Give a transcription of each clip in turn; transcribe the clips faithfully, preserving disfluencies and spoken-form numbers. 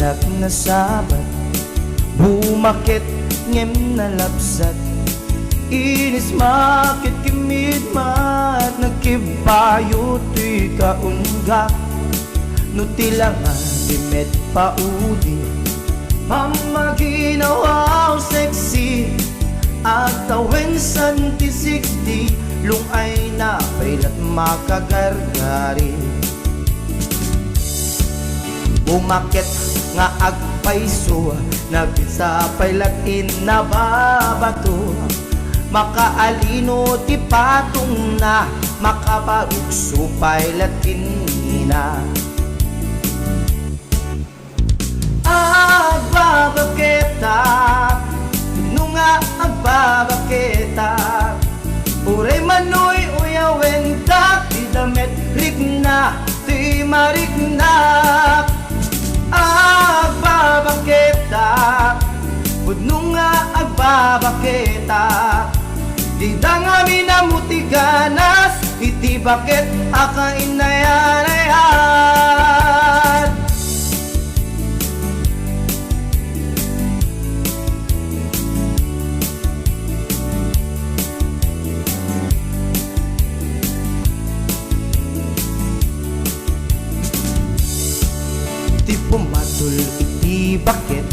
Nasabat, bumaket ngem nalabsat. Inisma ket kimmidmat, nagkibbayo ti kaungga. No ti langa di met paudi, mamaginawaw sexy. Agtawensan ti sigdi, lung-ayna pay lat makagargari. Bumaket nga agpayso, nabinsa pay lat innababato. Makaalino ti patongna, makaparukso pay lat ken ni ina. Agbabaketak, no nga agbabaketak, uray manuy-uyawentak ti damet, rikna ti mariknak. Agbabaketak, pudno nga agbabaketak, dida ngamin ammo ti ganas iti baket a kainayan-ayan. Ti pumadol iti baket,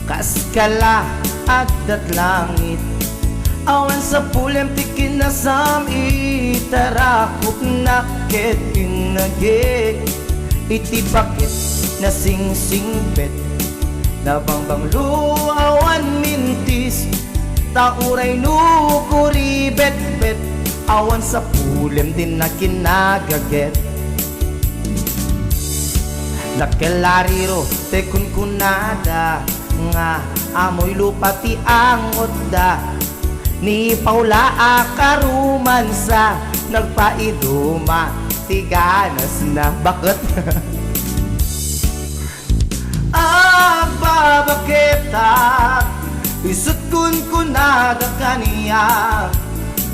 kas kala addat langit. Awan sapulem ti kinasam-it, arakopna ket innage. Iti baket nasingsingpet, nabangbanglo awan mintis, ta uray no kuribetbet, awan sapulem ti nakinagaget. Dakkel a riro ti kunkunada, nga amoy lupa ti angotda. Ni Paula a karumansa, nagpaiduma ti ganasna. Baket? Agbabaketak, isut' kunkunada kaniak,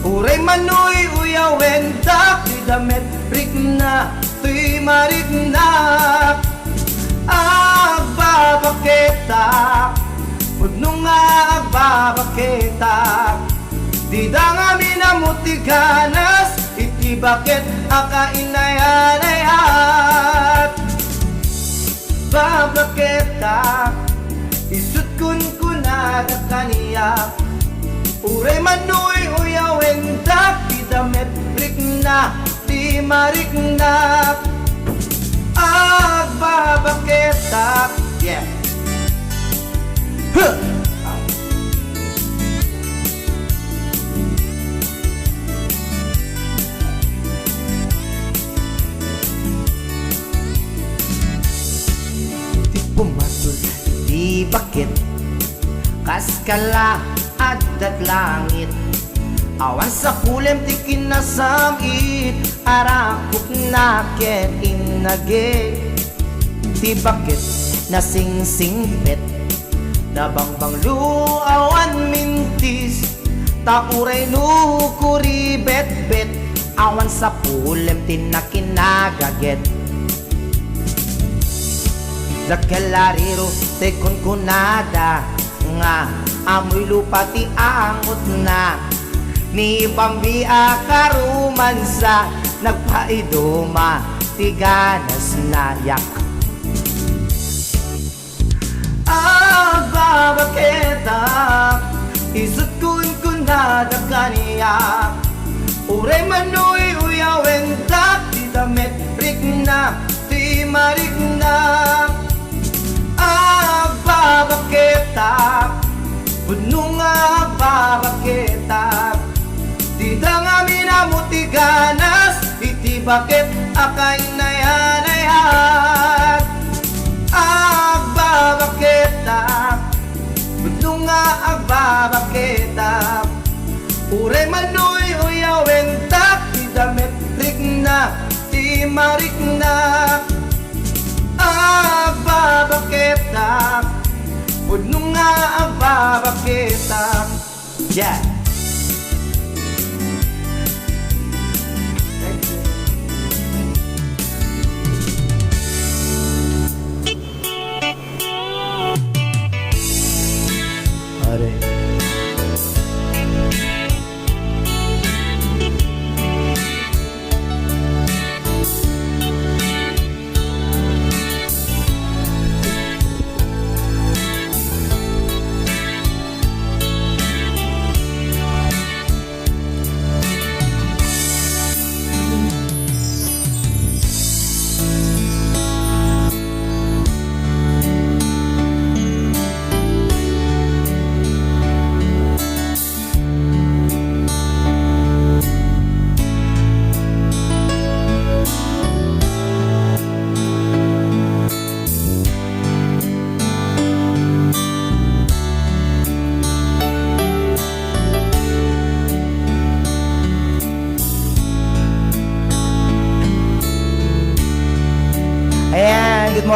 uray manuy-uyawentak ti damet, rikna ti mariknak. Agbabaketak, pudno nga agbabaketak, dida ngamin ammo ti ganas iti baket a kainayan-ayan. Babaketak, isut' kunkunada kaniak, uray manuy-uyawentak ti damet, rikna ti mariknak. Agbabaketak. Yeah. Huh! Ti pumadol iti baket, kas kala addat langit. Awan sapulem ti kinasam-it, arakopna ket innage. Ti baket nasingsingpet, nabangbanglo awan mintis, ta uray no kuribetbet, awan sapulem ti nakinagaget. Dakkel a riro ti kunkunada, nga amoy lupa ti angotna. Ni Bambi a karumansa, nagpaiduma ti ganasna. Yak. Agbabaketak, isut' kunkunada kaniak, uray manuy-uyawentak ti damet, rikna ti mariknak. Agbabaketak, pudno nga agbabaketak, dida ngamin ammo ti ganas iti baket a kainayan-ayan. Agbabaketak, pudno nga agbabaketak, uray manuy-uyawentak ti damet, rikna ti mariknak. Agbabaketak, pudno nga agbabaketak. Yeah.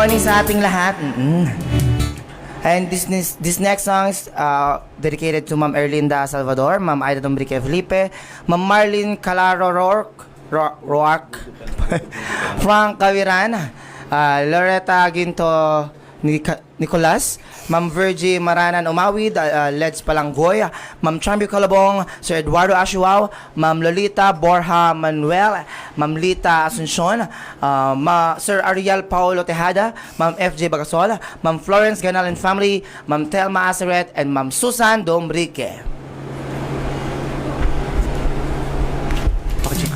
Morning sa ating lahat. Mm-mm. And this, this, this next song is uh, dedicated to Ma'am Erlinda Salvador, Ma'am Aida Dombrique Felipe, Ma'am Marlene Calaro Rourke, Ro-, Roark, Frank Cawiran, uh, Loretta Ginto Nica-, Nicolas, Ma'am Virgie Maranan Umawid, uh, uh, Leds Palanggoy, Ma'am Chambi Colobong, Sir Eduardo Ashuao, Ma'am Lolita Borja Manuel, Ma'am Lita Asuncion, uh, Ma-, Sir Ariel Paulo Tejada, Ma'am F J Bagasol, Ma'am Florence Ganal and family, Ma'am Telma Aseret, and Ma'am Susan Domrique. Pakicheck.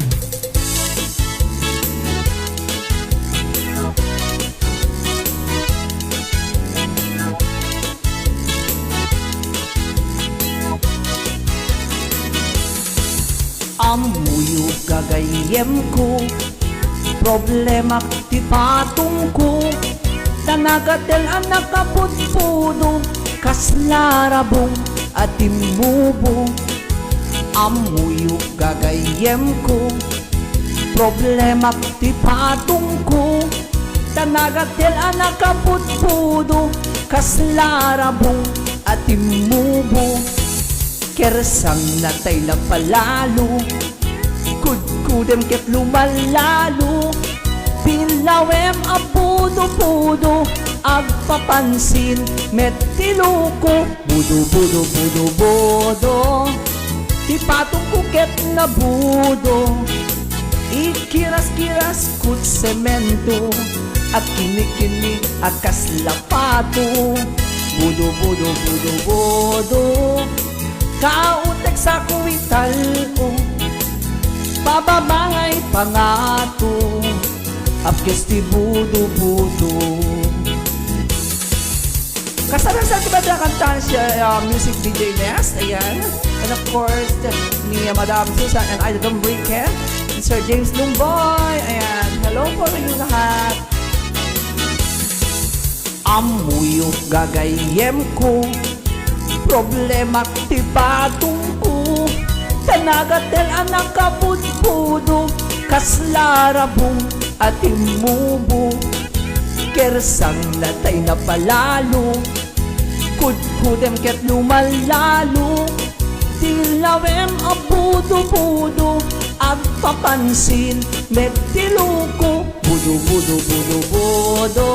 Ammoyo gagayyemko, problemak ti patongko, ta nagatel a nakabudbudo, kasla rabong a timmubo. Ammoyo gagayyemko, problemak ti patongko, ta nagatel a nakabudbudo, kasla rabong a timmubo. Kersangna tay napalalo, kudkudem ket lumallalo. Ti lawem a budo-budo, agpapansin met ti loko. Budo-budo, budo-budo, ti patongko ket nabudo. Ikiras-kiras ket semento, agkini-kini a kasla pato. Budo-budo, budo-budo, kautek sa kuwital-o, pababa ngay pangato, apkes ti budo-budo. Kasarasar ti banda kantahan si, ah, Music D J Nest, ayan. And of course, ni Madam Susan and Ida Dombrique, and Sir James Lumboy, ayan. Hello po sa inyo lahat. Ammoyo gagayyemko, problemak ti patongko, ta nagatel a nakabudbudo, kasla rabong a timmubo. Kersangna tay napalalo, kudkudem ket lumallalo. Ti lawem a budo-budo, agpapansin met ti loko. Budo-budo, budo-budo,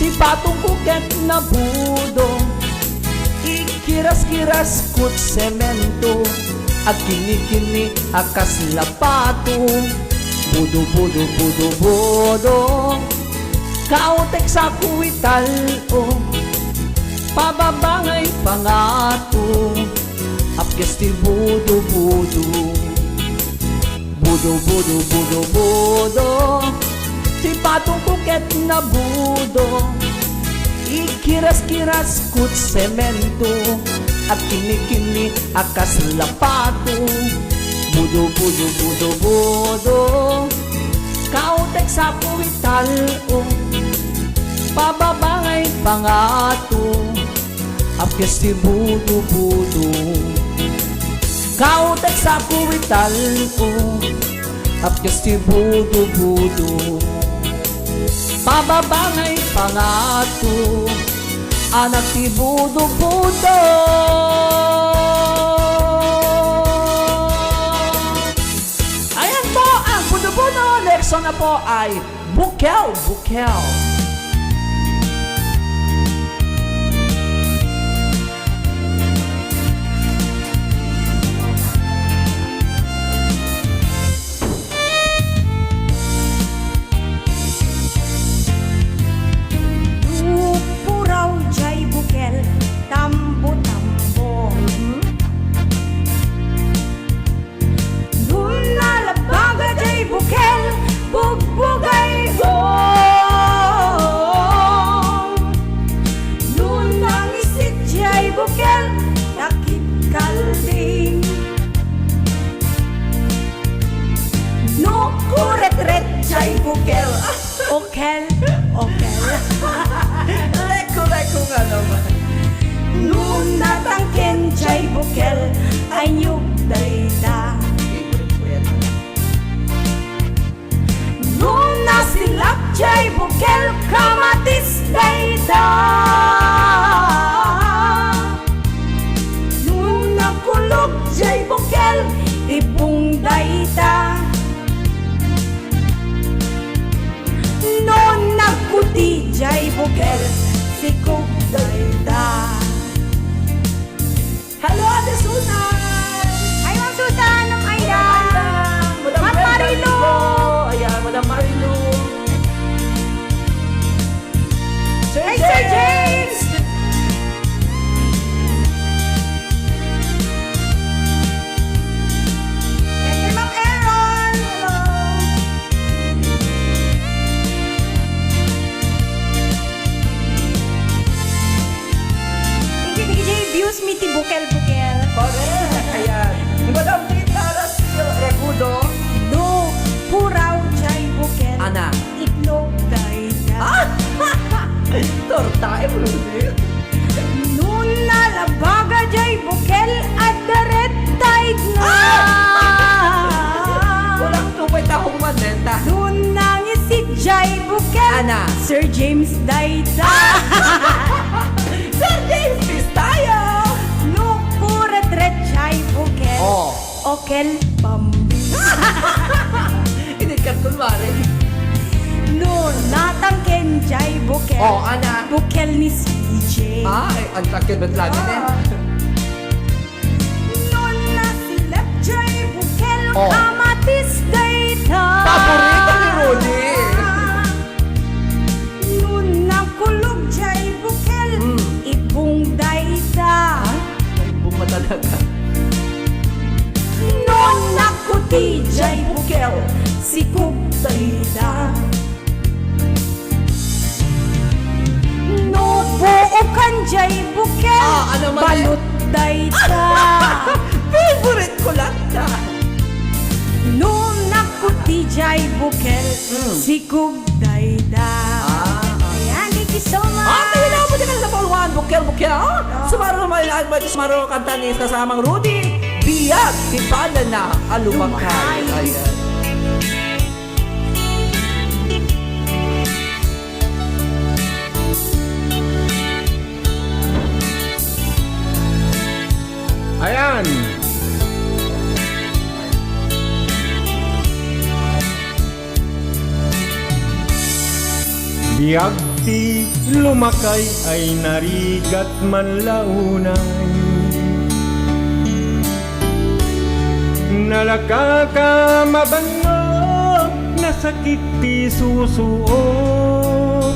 ti patongko ket nabudo. Ikiras-kiras ket semento, agkini-kini a kasla pato. Budo-budo, budo-budo, kautek sa kuwital-o, pababa ngay pangato, apkes ti budo-budo. Budo-budo, budo-budo, ti patongko ket nabudo. Ikiras-kiras ket semento, agkini-kini a kasla pato. Budo-budo, budo-budo, kautek sa kuwital-o, pababa ngay pangato, apkes ti budo-budo. Kautek sa kuwital-o, apkes ti budo-budo. Pababa ngay pangato, anak ti budo-budo. Ayan po ang budo-budo. Next song na po ay Bukel, Bukel. Puraw jay bukel, tambo-tambo. No nalabaga jay bukel, bugbugay gong. No nangisit jay bukel, takit kalding. No kuretret jay bukel. Okel, okel. Leko, leko nga naman. No natangken jay bukel, anyog dayta. No nasilak jay bukel, Kel kamatis dayta. No nakulog jay bukel, ibung dayta. No nagkuti jay bukel, sikog dayta. Hello, Ate Susan! Hi, Ma'am Susan, Ma'am Aida. Madam Aida, Madam Ma'am Marilu. Marilu. Ayan, Madam Marilu. Sir Hi, Sir James. James. And kay Ma'am Aaron. Hello. Thank you, D J. Views mi ti bukel-bukel. Correct. Ayan. Ni Madam Tita Rocío Regudo. No, puraw jay bukel. Ana. Itlog dayta. Ah! Torta, eh, Bruce. No nalabaga jay bukel, adda red tide na. Ah! Walang tupay tahong man, Nenta. No nangisit jay bukel. Ana. Sir James dayta. Sir James Pistayo! No kuretret jay bukel. Oh. Okel Bambi. Hindi ka kunwari. No natangken jay bukel. Oh, ana. Bukel ni C J. Ah, ay, ang tangken bet lagi, eh. Ah. No nasilep jay bukel, oh, kamatis dayta. Paborito ni Rudy. No nakulog jay bukel, hmm, ibung dayta. Ay, may ibung talaga. No nakuti jay bukel, sikog dayta. No buokan jay bukel, ah, ano man, eh? Balut dayta. Favorite ko latta. No nakuti jay bukel, mm, sikog dayta. Ah. Ayan, thank you so much. Ah, tayo na po dyan sa Pauluan. Bukel, bukel. Ah, sumaro naman, ah, sumaro kanta ni kasamang Rudy. Biag, di pa na na, alumakay. Lumakay. Ayan. Ayan. Biag ti lumakay ay narigat man la unay. Nalaka ka mabannog, nasakit ti susuok.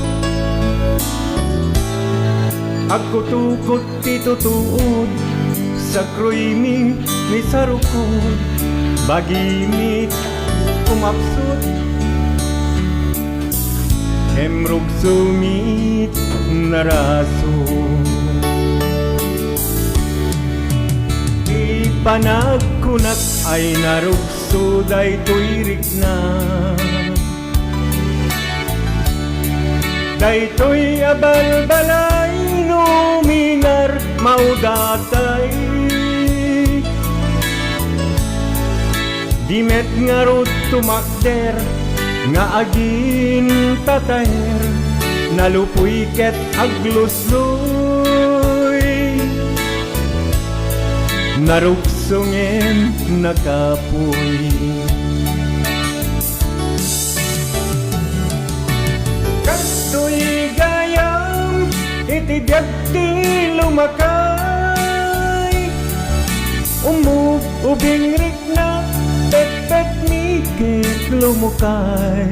Agkutukot ti tutuod, sakruymi ni sarukod, bagimi umapsut, ngem rugsomit naraso. Ti panagkunak ay narugso daytoy rikna. Daytoy a balbalay no uminar maudatay. Di met ngarud tumakder nga agintataer, nalupoy ket aglusloy. Narugso ngem nakapoy. Kastoy gayam iti biag ti lumakay. Umub-ubing rikna, petpetmi ket lumukay.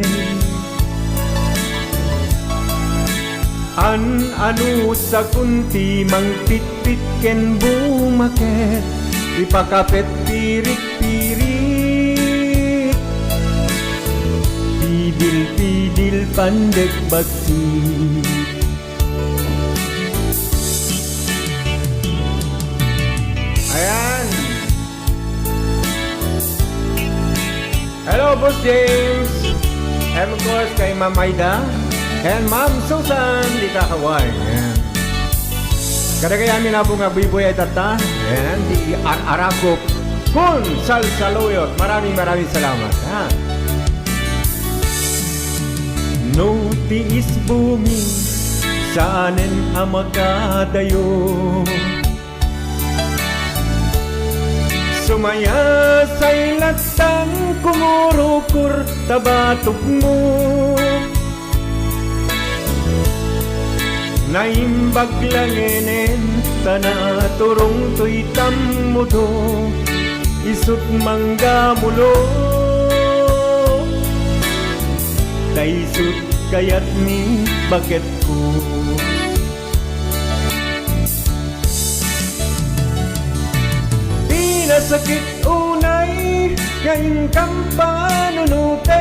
An-anusakon ti mangpitpit ken bumaket, ipakapet pirit-pirit, pidil-pidil pandek bassit. Ayan. Hello, Boss James. And of course, kay Ma'am Aida and Ma'am Susan, dita Hawaii. Ayan. Kadagiti amin a bungabuybuy a tatta. Ayan, di ar-arakop kun salsaluyot. Maraming, maraming salamat, ha. No ti isbumi, saanen a makadayo. Sumayasay lattan, kumurukur ta batokmo. Naimbag la ngenen ta naturong toy tammudo, isut' manggamulo. Ta isut' kayat ni baketko. Pinasakit unay nga inkam panunoten.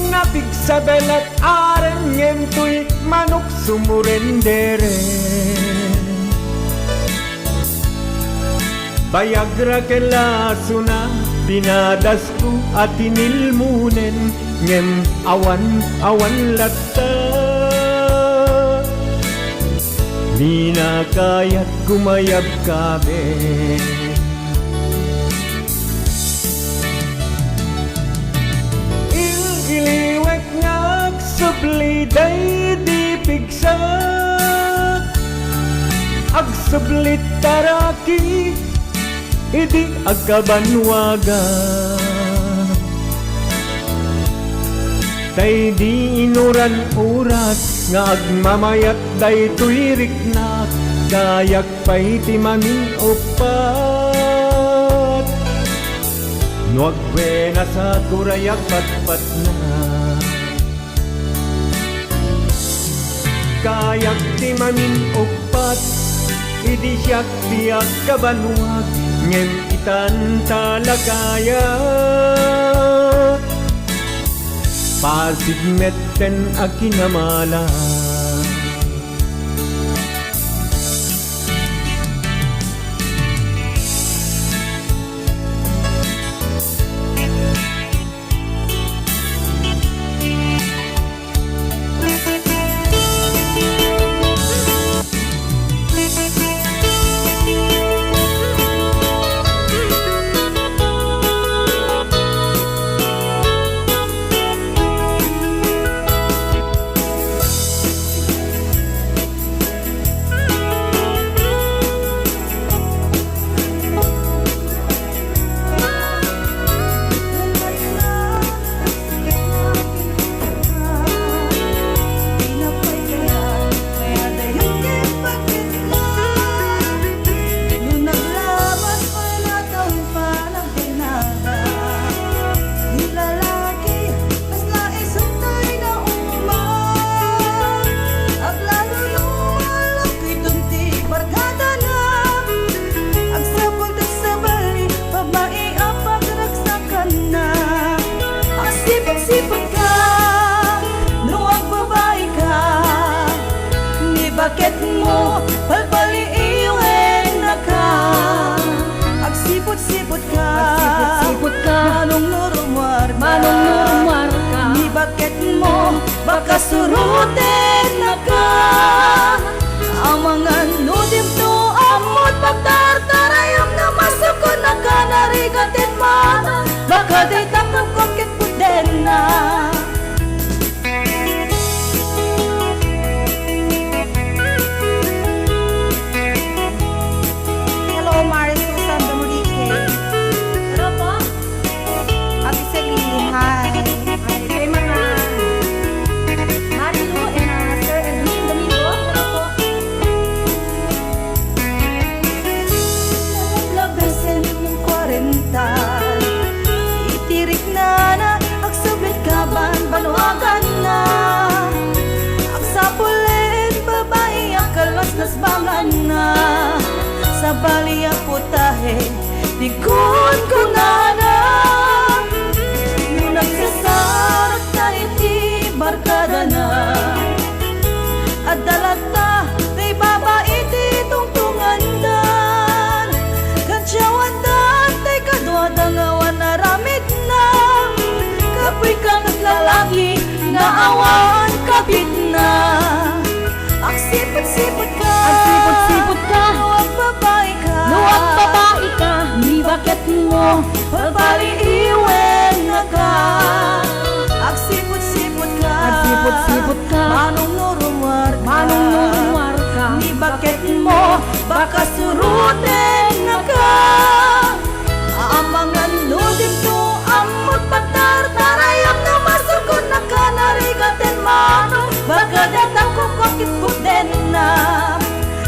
Napigsa belat aren ngem toy manok sumurenderen. Bayagra ken lasona, pinadasko a tinilmonen, ngem awan, awan latta. Ni nakayat kumayab kaben. Ililiwek nga agsubli daydi pigsak. Agsubli taraki idi agkabanwagan. Ta idi inuran oras nga agmamayat daytoy riknak, kayak pay ti mamin-uppat. No agbuenas a, uray agpatpatna. Kayak ti mamin-uppat, idi siak ti agkabanwag, ngem itan ta la kayak. Pasig metten a kinamala. Ni lalaki, kasla isut' tay nauma. Aglalo no malak iton ti barkadana. Agsapul ta sabali, babai a pagragsakanna. Agsipud-sipud ka, no agbabai ka, ni baketmo, palpaliiwennaka. Agsipud-sipud ka. Agsipud-sipud ka. Manong no rummuar ka. Manong no rummuar ka. Ni baketmo, baka surutennaka. Amangan no dimto ammod pagtartarayam nga masukonnaka narigat ti mata. Baka dayta pagkakit pudenna. Hello, Mari Susan Domorique. Hello po. Ate Celine, hi. Hi, kay mga Marilu and, ah, Sir Edwin Domingo. Hello po. Labesen kwarenta. Iti riknana, agsublit kabanbanwaganna. Agsapul iti babai a kallaslasbanganna. Sabali a putahe, ti kunkunana. No nagsasarakna iti barkadana, adda latta ti babai ti tungtungandan. Kadjawandan ti kaduada nga awan aramidna. Kapuy ka met lalaki nga awan kabitna. Agsipud-sipud ka. Agsipud-sipud ka. No agbabai ka. No agbabai ka, ni baketmo, palpaliiwennaka. Ags- Manong no rummuarka. Manong no rummuarka. Ni baketmo, bakasurotenka. Amangan no dimto, ammot pagtartarayam no masukonnaka narigaten manong, bakadeta kukua ket puddenna.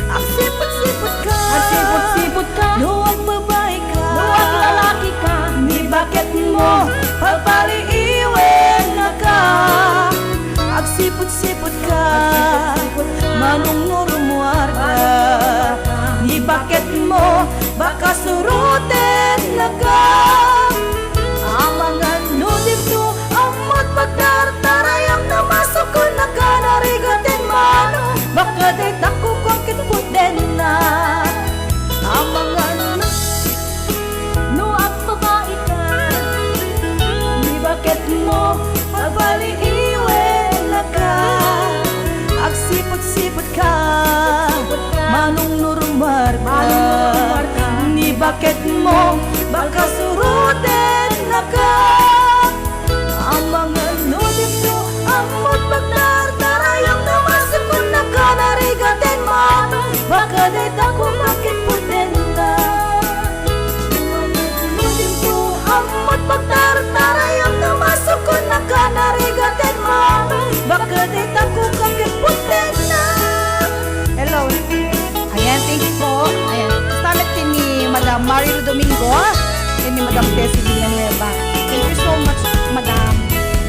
Agsiput-siputka. Agsiput-siputka. No agbabaika. No aglalakika. Ni baketmo, pagpaliiwennaka. Agsiput-siputka. Agsiput-siputka. Manong no rummuarka. Manong no rummuarka. Ni baketmo, bakasurotenka. Amangan no dimto, ammot pagtartarayam no masukonnaka narigaten manong, bakadeta kukua ket puddenna. Amangan no, no agbabaika, ni baketmo, pagpaliiwennaka. Agsiput-siputka. Manong no rummuarka. Manong no rummuarka. Ni baketmo, bakasurotenka. Amangan no dimto, ammot pagtartarayam no masukonnaka narigaten manong, bakadeta kukua ket puddenna. Ammot pagtartarayam no masukonnaka narigaten manong, bakadeta kukua ket puddenna. Hello. Ayan, thank you po. Ayan, kastamit ken ni Madam Marilo Domingo, ken ni Madam Tessie Villanueva. Thank you so much, Madam.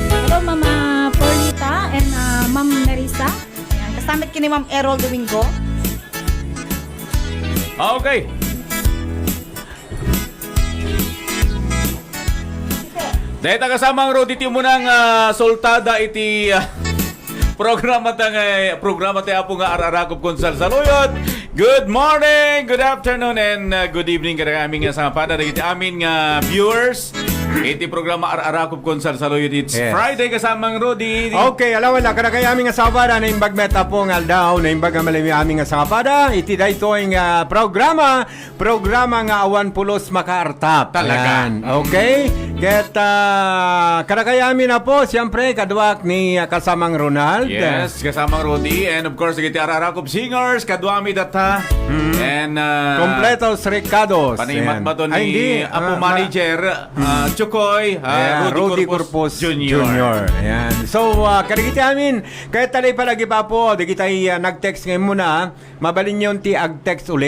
Hello, Mama Perlita and, ah, Ma'am Nerissa. Ayan, kastamit ken ni Ma'am Errol Domingo. Okay. Dayta kasamang Rudy, ti umuna nga sultada iti, ah, programa ta nga, programa ti Apo nga Ar-arakupkon Salsaluyot. Good morning, good afternoon, and, ah, good evening kadagiti amin nga sangapada, dagiti amin nga viewers iti programa Ar-arakupkon Salsaluyot. It's Yes. Friday, kasamang Rudy. Okay, alawala, kadagiti amin nga sangapada, naimbag met Apo nga aldaw, naimbag nga malem-, amin nga sangapada iti daytoy nga programa, programa nga awan pulos makaartap. Talaga. Ayan. Okay? Ket, ah, kadagiti amin, Apo, siyempre, kaduak ni, ah, kasamang Ronald. Yes, kasamang Rudy. And of course, dagiti Ar-arakop Singers, kaduami data. Mm. And, ah, Kompletos Recados. Panimatmaton Ayan. Ay, ni hindi. Apo Ah, ma- Manager, ah, Mm. Chukoy, ah, Ayan, Rudy Rudy Corpus Corpus Junior. Junior. Ayan. So, ah, kadagiti amin, kayat ta la ipalagip, Apo, dagiti, ah, nag-text ngayon muna, ah. Mabalinyon ti ag-text uli.